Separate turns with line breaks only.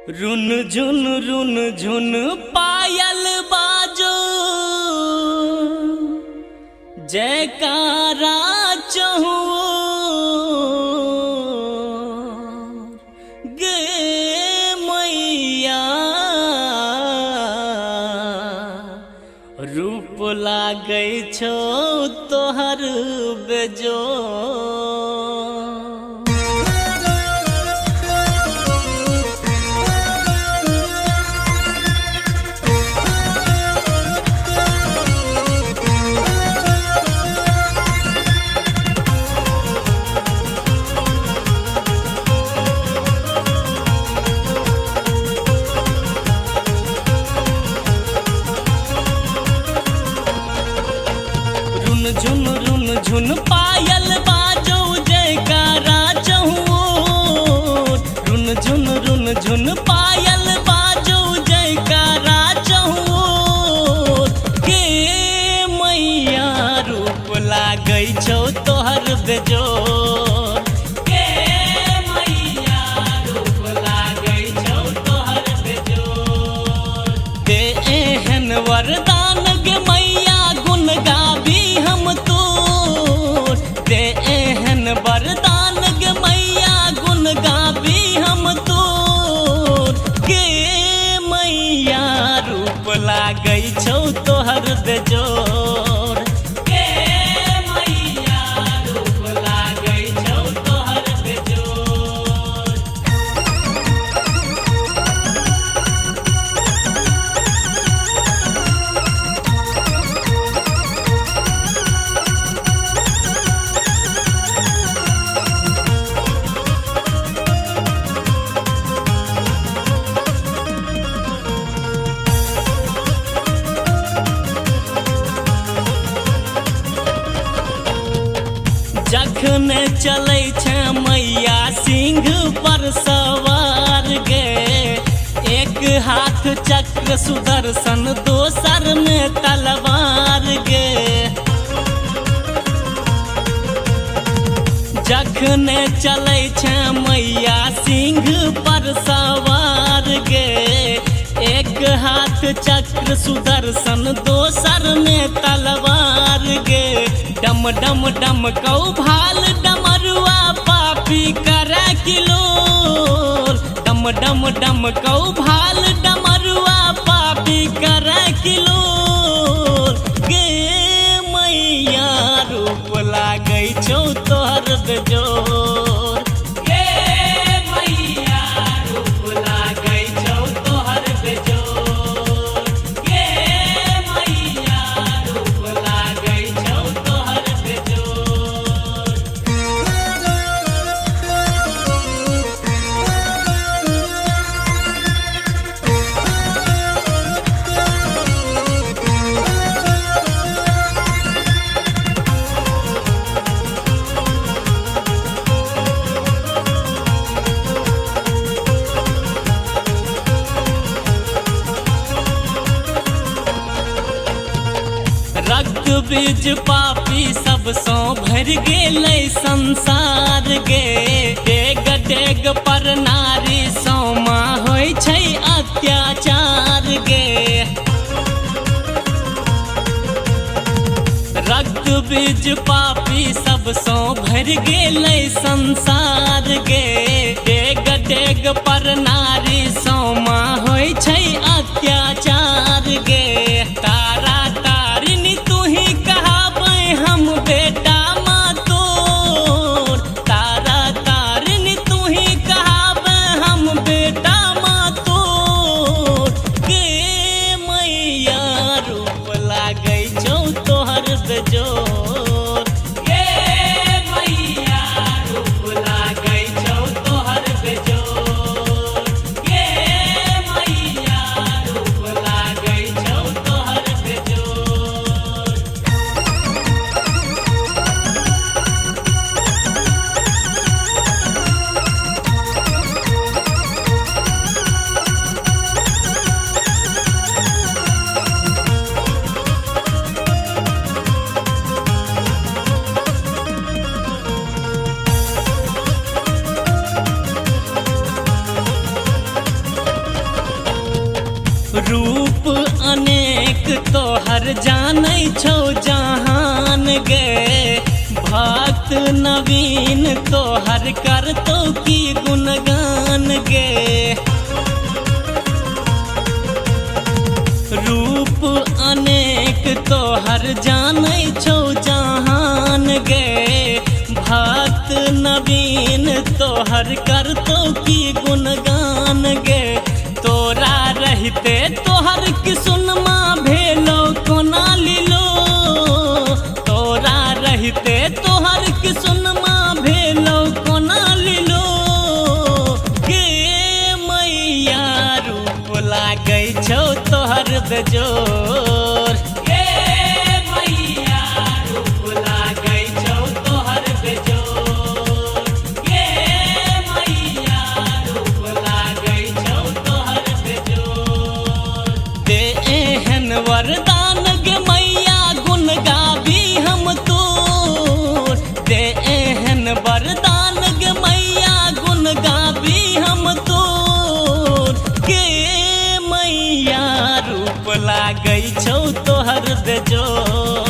Run झुन run झुन पायल बाजो, जयकारा चहु गे मैया, रूप लागै छौ तोहर बेजो। रुन झुन रुन झुन पायल बाजो, जयकारा चहु। रुन झुन रुन झुन पायल बाजो, जयकारा चहु गे मैया, रूप लागै छौ तोहर बेजोर गे मैया, रूप लागै छौ तोहर बेजोर। दे एहन वरदान गे मैया, गुण गाबी हम तोर। दे एहन वरदान गे मैया, गुण गाबी हम तोर गे मैया, रूप लागै छौ तोहर बेजोर गे मैया, रूप लागै छौ तोहर बेजोर। जखन चलै छै मैया सिंह पर सवार गे, एक हाथ चक्र सुदर्शन दोसर में तलवार गे। जखन चलै छै मैया सिंह पर सवार गे, एक हाथ चक्र सुदर्शन दोसर में तलवार गे। डम डम डम कौ भाल डमरुआ पापी करे किलोर। डम डम डम कौ भाल डमरुआ पापी करे किलोर गे मैया, रूप लागै छौ तोहर बेजोर गे मैया, रूप लागै छौ तोहर बेजोर गे मैया, रूप लागै छौ तोहर बेजोर। रक्त बीज पापी सबसँ भरि गेलै संसार गे, डेग डेग पर नारी सौमा होइ छै अत्याचार गे। रक्त बीज पापी सबसँ भरि गेलै संसार गे, डेग डेग पर नारी सौमा होइ छै अत्याचार गे। तारा तारिणी तुही कहाबै हम बेटा माँ तोर। तारा तारिणी तुही कहाबै हम बेटा माँ तोर गे मैया, रूप लागै छौ तोहर बेजोर गे मैया, रूप लागै छौ तोहर बेजोर गे रूप अनेक तोहर जानै छौ जहान गे। भक्त नवीन तोहर करतौ की गुणगान गे। रूप अनेक तोहर जानै छौ जहान गे। भक्त नवीन तोहर करतौ की गुणगान गे। तोरा रहिते तोहर किसुनमा भेलो कोना लीलो। तोरा रहिते तोहर किसुनमा भेलो कोना लीलो। गे मैया रूप लागै छौ तोहर बेजोर। गे मैया रूप लागै छौ तोहर बेजोर। गे मैया रूप लागै छौ तोहर बेजोर। दे एहन वरदान गे मैया गुण गाबी हम तोर। दे एहन वरदान गे मैया गुण गाबी हम तोर। गे मैया रूप लागै छौ तोहर बेजोर।